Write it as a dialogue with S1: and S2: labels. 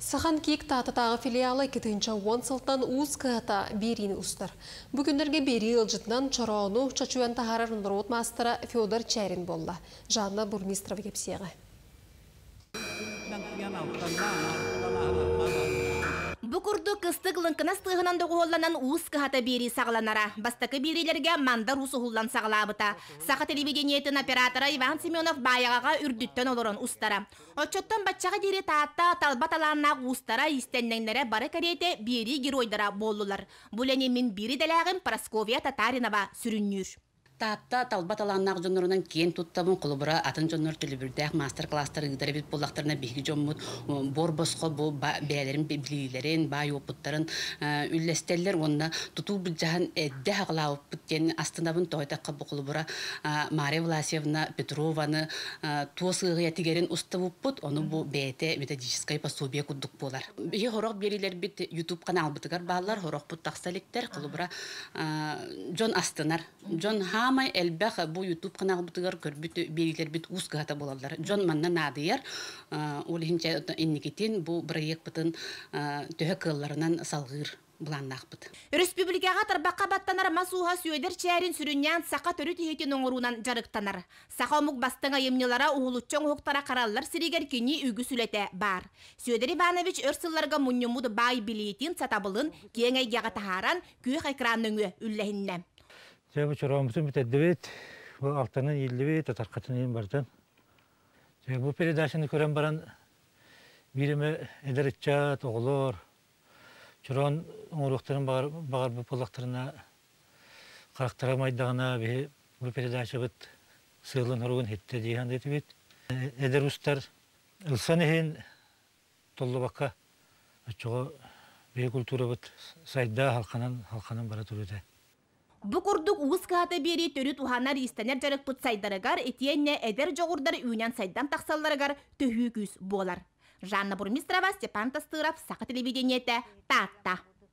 S1: Саха НКИХ Тааттатааҕы филиала 2010 сылтан Уус кыһата биэриини устар. Бу күннэргэ биэрии ыалдьытынан чороону чочуйан таһаарар норуот маастара Федор Чээрин буолла. Жанна Бурмистрова кэпсиэҕэ.
S2: Бу курдук кыстык лыҥкынас тыаһынан доҕуһуолланан Уус кыһата биэрии саҕаланара. Бастакы биэриилэргэ Мандар Уус уһуллан саҕалаабыта. Саха телевидениетын оператора Иван Семенов Баайаҕаҕа үрдүттэн олорон устара. Оччоттон баччаҕа диэри Таатта талба талааннаах уустара, иистэнньэҥнэрэ бары кэриэтэ биэрии геройдара буоллулар. Бу үлэни мин биир идэлээҕим Прасковья Татаринова сүрүннүүр.
S3: Таатта талба талааннаах дьоннорунан киэн туттабын. Холобура, атын дьоннор төлөбүрдээх маастар-кылаастар ыытар эбит буоллахтарына, биһиги дьоммут буор босхо бу бэйэлэрин билиилэрин, баай уопуттарын үллэстэллэр уонна тутуу былдьаһан эрдэ аҕалаабыппыт диэн астынабын. Тоҕо эттэххэ, бу холобура Мария Власьевна Петрованы туос ыаҕыйа тигэрин устубуппут, ону бу бэйэтэ методическай пособие курдук буолар. Биһи сорох биэриилэрбит YouTube каналбытыгар бааллар, сорохпут тахса иликтэр. Холобура, дьон астынар. Дьон хаамай элбэх бу YouTube каналбытыгар көрбүт биэриилэрбит уус кыһата буолаллар. Дьон манна наадыйар. Ол иһин инникитин бу бырайыакпытын төһө кыалларынан салҕыыр былааннаахпыт.
S2: Өрөспүүбүлүкэҕэ тарбахха баттанар мас ууһа Сүөдэр Чээрин сүрүннээн саха төрүт иһитин оҥоруунан дьарыктанар. Саха омук бастыҥ айымньылара, уһулуччу оҥоһуктара хараллар сиригэр кини үгүс үлэтэ баар. Сүөдэр Иванович өр сылларга мунньуммут баай билиитин, сатабылын киэҥ эйгэҕэ таһааран, күөх экран нөҥүө үллэһиннэ.
S4: Дьэ, бу чорооммутун бүтэрдибит, бу алтанын ииллибит, татаркатын иин бартын. Дьэ, бу передачаны көрөн баран, биир эмэ эдэр ыччат, оҕолор, Чороон оҥоруохтарын баҕарбыт буоллахтарына, харахтара умайдаҕына биһи бу передачабыт сыалын-соругун иһиттэ дии саныытыбыт. Эдэр устар ылсан иһин толлубакка оччоҕо биһи культурабыт сайда халханан халханан бара турута.
S2: Бу курдук уус кыһата биэрии төрүт уһанар иистэнэр дьарыкпыт сайдарыгар итиэннэ эдэр дьоҕурдар үүнэн-сайдан тахсалларыгар төһүү күүс буолар. Жанна Бурмистрова, Степан Тастыров, Саха телевидениетэ, Таатта.